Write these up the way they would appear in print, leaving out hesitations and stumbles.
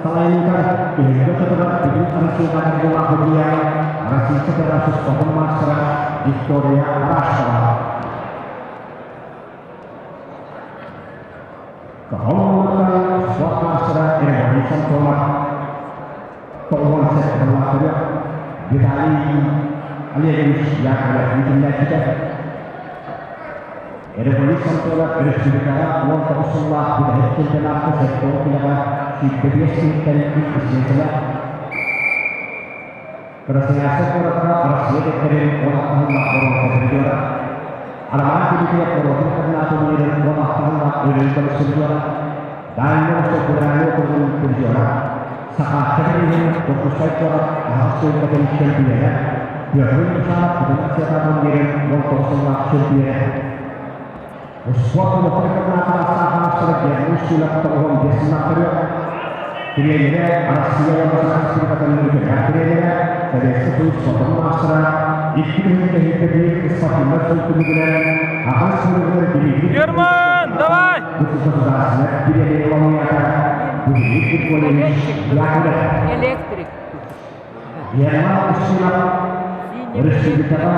салайыытар түһүлгэ ортотугар Бүтүн Россияҕа тардыылаах судьуйа, Российскай Федерация спордун маастара Виктория Барашкова. Кахаллыттан спорт маастара Ермолий Самсонов, 97 сыллаахтарыгар Виталий Олегович Яковлев иитиллээччитэ. Ермолий Самсонов өрөспүүбүлүкэҕэ 19 сыллаах бүтэһик чемпионатка 70 килэҕэ 25 киһиттэн иккис Красноярскай куоракка Россия дэктэрин 16 боруота призера. Роман Дмитриев боруотун координатын мирин 16 өрүү көмүскүлүгэр Дальний Восток федеральный округун призера. Сахаачча бирииһин Дьокуускай куорат аһаҕас суолтатын чөмпүйүөнэ Петр Михайлов Бүтүн Россиятааҕы мирин 19 сыллаах чөмпүйүөнэ. Успуорт улахан координатора маастара Герман Силов 95 сыллаахтарыгар Тириэньэрэ Россия уонна Саха Республикатын үтүөлээх тириэньэрэ, Советскай Союз спордун маастара, икки күһүн тэһииккэ биир спортивнай сыл түмүгүнэн аҕыс сылыгар Дмитрий Герман, давай! Бу государственнай бириэмийэ лауреата Дмитрий Григорьевич Яковлев. Электрик. Герман Устинов республикаҕа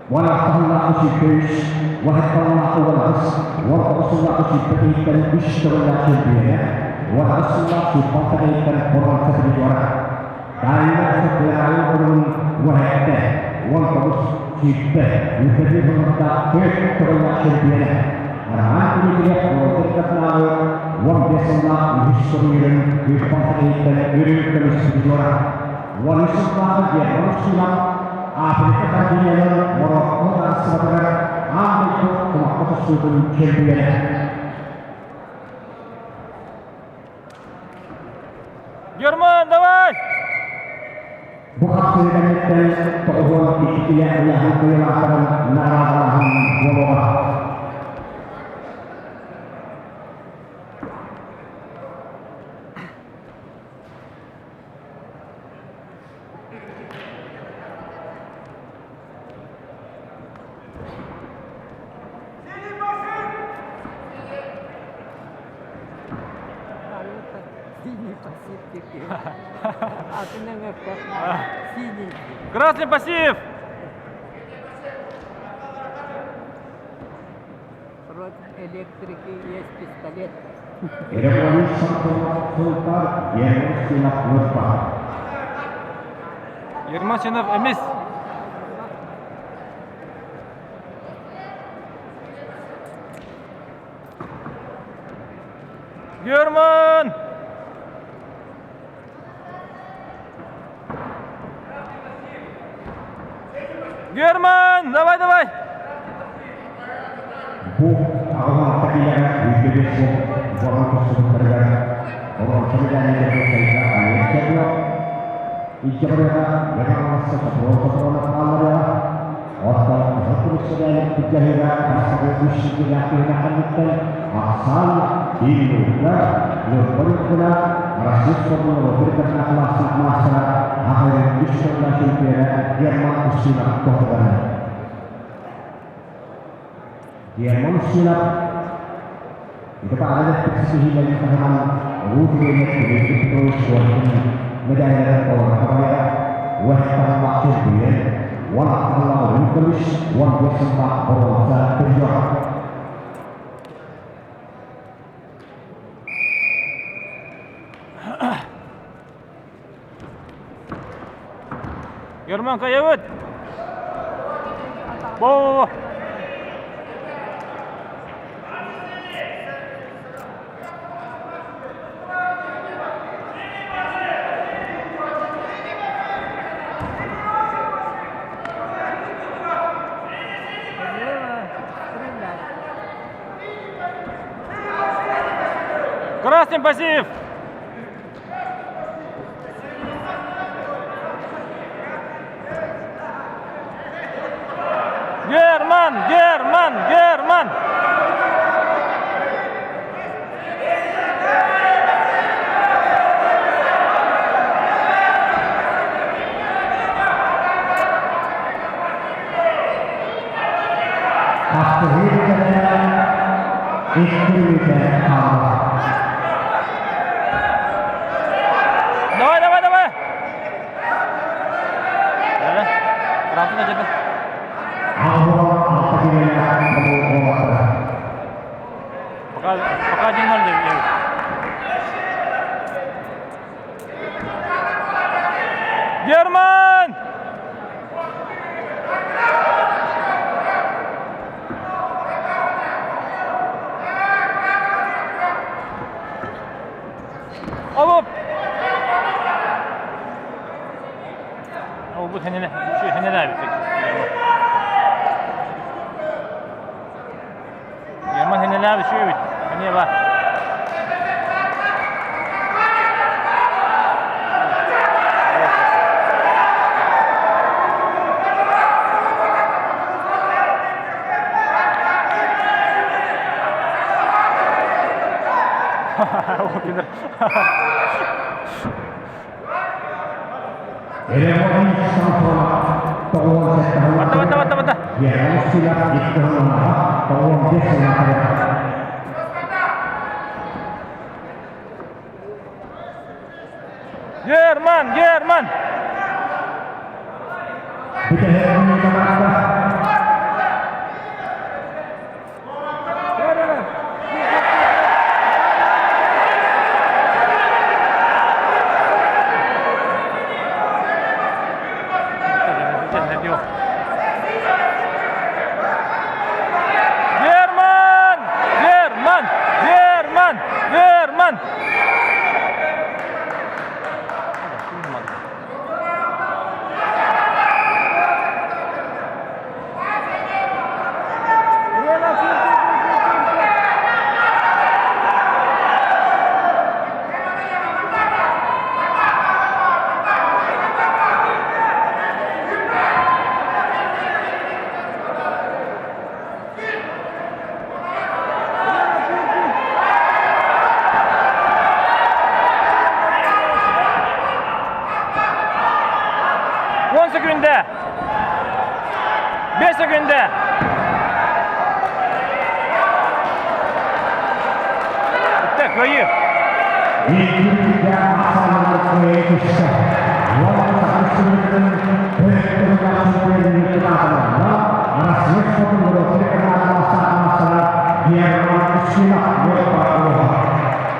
Уон алтаһыллаахха 123, 17-лаахха 18, 19 сыллаахха 100 киһиттэн үс төгүллээх чөмпүйүөнэ, 18 сыллаах 106 киһиттэн боруонса призера. Даайыга федеральнай оруолун 17, 19, 100, 101 сыллардаах түөрт төгүллээх чөмпүйүөнэ. Роман Дмитриев боруонса катнааҕы 15 сыллаах үһүс турнирын 106 киһиттэн өрүү көмүс призера. 13 сыллааҕы Герман Устинов Африка континенын Марокко трассатыгар аан дойду кумахха тустуутун чөмпүйүөнэ. Герман, давай! Бу хапсыы кэнниттэн 92 киилэ ыйааһын кыайыылаахтарын наҕараадалааһын буолуоҕа. Синий пассив теперь. Атын Синий. Красный пассив! Против электрики есть пистолет. Ермашинов эмис. Герман! Герман, давай, давай! Бу аҕалаахта киилэҕэ 105 сыл буолан тахсыбыттарыгар олоҥхо мэдээллэрин сайда айан Икки барыга Янааласка Сокол Соколов хаалларыаҕа. Оттон кыһыл көмүс мэдээлин былдьаһыыга бастакы үс сирдээх киһини ханныктан ахсаан биир минутка Ньурба Ньургуна Россия спордун норуоттар кылаастаах маастара Аҕайын үс сыллаах чемпиона Герман Устинов тоһугана. Герман Устинов ити баҕа ситиһиилэрин таһынан улуу тренер Дмитрий Петрович Коркин мэдээллэрин толоро хабайара, 17 сыллаах чөмпүйүөн, 16 сыллаах үрүҥ көмүс, 15 сыллаах боруонса призер. Герман кайабыт! Бо-бо-бо! Красный пассив! Герман! Герман! Герман! Хапсыһыы бүтэрэ икки мүнүүтэ хаалла. Пока, пока 1-0 дают. Герман! Оп! Ол бу хенеле, şu хенеле бит. Герман хенеле şu бит. Хене ба. Батта, батта, батта, батта. Герман, Герман! Герман! Герман! Герман! Герман! 10 секунда! 5 секунда! Так, кыайыы!